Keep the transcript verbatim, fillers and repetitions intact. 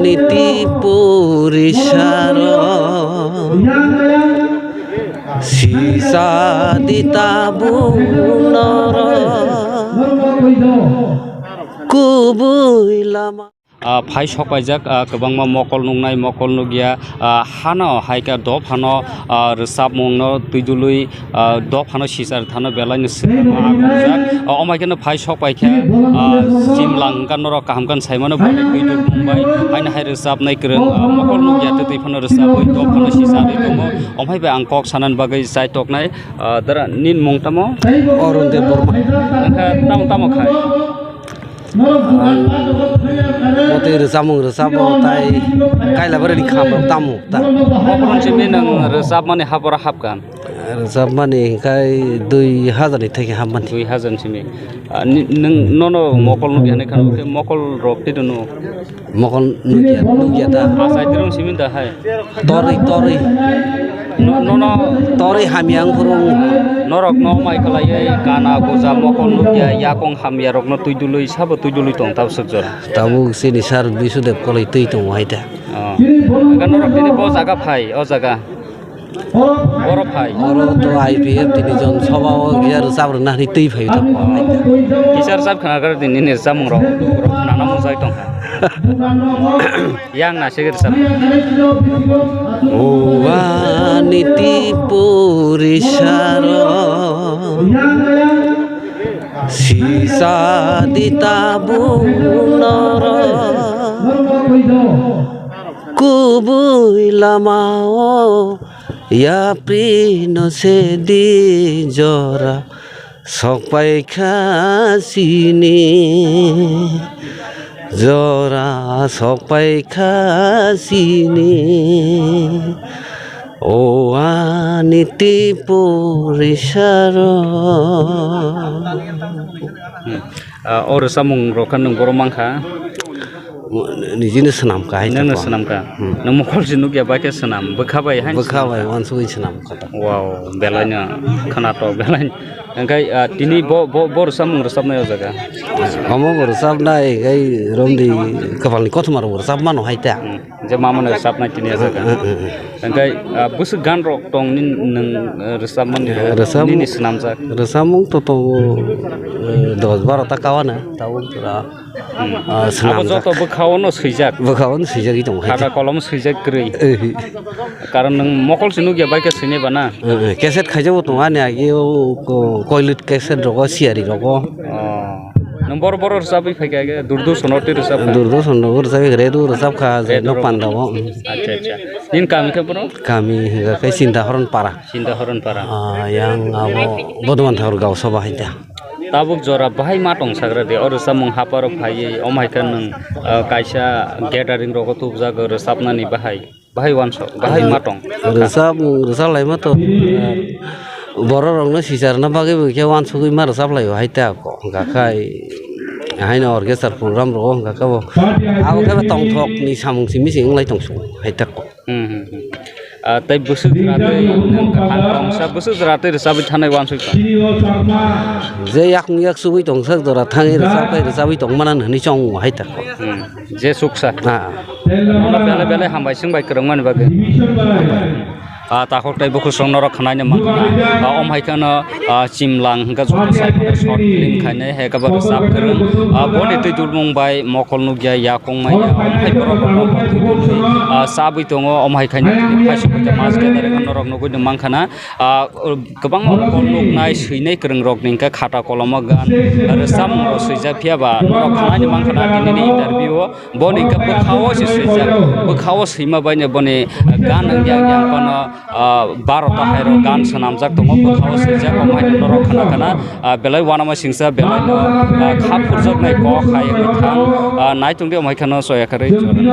Niti purisaro sisa di tabu noro kubui lama. Ah, phai sok paijak, ah, kwbangma mokol nuknai, mokol nukya, ah, hano hai khe dophano, ah, rwchapmungno twi dului, ah, dophano sisar thano belaino swrwngma agongjak. Ah, omo hai kheno phai sok pai khe, ah, chimlang hwnkha norok kaham khe saimano, boni twi dul mung bai haino hai rwchapnai kwrwng, ah, mokol nukya twi twi phano rwchapwi dophano sisarwi tongo. Omo hai bai ang kok sanani bagwi chai toknai, ah, dara nini mung tamo? Arun Debbarma. Wngkha tamo tamo khai? Ang motwi rwchapmung rwchapmo tai Kailabarani khamrok tamo ta. Bokhorok simi nwng rwchapmani hapora hapkha? Rwchapmani hinkhe dui hazar ni theke hapmani. Dui hazar ni simi. Ah, ni, nwng nono mokol nukya hinwi kheno, khe mokol rok twi rwno? Mokol nukya, nukya ta. Achai twi rwng simi da hai. Torwi, torwi. No, no, no. Torwi hamya wng phuru wng. Norok no mai khlaiwi kana goja mokol nukya, yakung hamya rokno twi dului sabo twi dului tong tabuk swk jora. Tabuk chini sir Bisudev koloi twi tongo hai ta. Oh. Ega norok tini bo jaga phai, o jaga. Oro phai. Oro to I P F tini jon soba o giya rwchap rwna hinwi twi phai ta. Kisa rwchap khna kar tini ni rwchapmung rok, rok khna na mung jai tong kha. Yang na se rwchap. O ani Tripuri saro sisa di tabu noro kubui lama o yapri no se di jora. Sok pai kha sini, jora sok pai kha sini, o ani Tripuri saro. Hmm. Ah, o rwchapmung rok kha nwng boro mankha? Nijino swnam kha hai. Nwngno swnam kha. Hmm. Nwng mokol se nukya bai khe swnam, bwkha bai hai. Bwkha bai uansugui swnam kha ta. Wow, belai no khwnatok belai. Hwnkhe, ah, tini bo, bo, bo rwchapmung rwchapnai o jaga? Omo bo rwchapnai, hwnkhe romdi kwpalni kothoma rok bo rwchap mano hai ta. Hmm, je ma mano rwchapnai tini o jaga. Hmm, hmm, hmm, hmm. Hwnkhe, ah, bwswk gan rok tong nini nwng, ah, rwchapmani rok? Rwchap-, nini swnamjak? Rwchapmung to tongo, eh, dos baro ta kawana, tabuk pura. Hmm. Ah, abo swnamjak. Joto bwkhao no swijak. Bwkhao no swijagwi tongo hai ta. Khata kolom swijak kwrwi. Eh. Karon nwng mokol se nukya bai khe swinai ba na? Eh, eh, cassette khaijago tongo ani age o ko-, koilut cassette rogo siyari rogo. Oh. Nwng boro boro rwchabwi phaikha age Durduson o twi rwchapkha? Durduson rogo rwchabwi kha, Redu rwchapkha, Redu Jainok rok. Panda o. Acha, acha. Nini kami khe boro? Kami hwnkha khe Sinda Horon Para. Sinda Horon Para. Ah, yang abo Bodhoman Thakur Gaon Sabha hai ta. Tabuk jora bahai ma tong sagra de, o rwchapmung haparo phaiwi, omo hai khe nwng, ah, kaisa gathering rogo tubjago rwchapnani bahai, bahai uansuk, bahai ma tong. Rwchapmung rwchap laima to, ah, borok rokno sicharna bagwi bo khe uansugwi ma rwchap laio hai ta ko, hwnkha khai haino orchestra program rogo hwnkha khe bo abo khe bo tongthokni samung simi se wng lai tong su hai ta ko. Hmm, hmm, hmm. Ah, tei bwswk jwra twi nwng kwthang tongsa, bwswk jwra twi rwchabwi thanai uansuk tong? Je yakung yak chugui tongsa jora thangwi rwchap bai rwchabwi tongmana hwnwi chong hai ta ko. Hmm. Je suksa. Ah. Belai belai hambai swng bai kwrwngmani bagwi. Ah, takhuk tei bukhusong norok khwnaino mankha. Ah, om hai kheno, ah, chimlang hwnkha joto sai short film khainai hai khe bo rwchap kwrwng. Ah, boni twi dulmung bai mokol nukya, yakung maya, om hai borok rok no twi dulwi, ah, chabwi tongo. Om hai khainai tini phaisok khe mas khe direct norok nugwi no mankha na. Ah, kwbangma mokol nuknai swinai kwrwng rok ni hwnkhe khata kolomo gan rwchapmung rok swijak, phiya ba norok khwnaino mankha na tini ni interview o. Boni hwnkhe bwkha-o se swijak, bwkha-o swima baino boni gan wngya wngya phano, ah, baro ta hai rok gan swnamjak tongo, bwkha-o swijak, omo hai norok khna khna, ah, belai uanama singsa, belai no, ah, kha phurjaknai kok hai wngwi thang, ah, naitung di omo hai kheno soya kharwi jorani.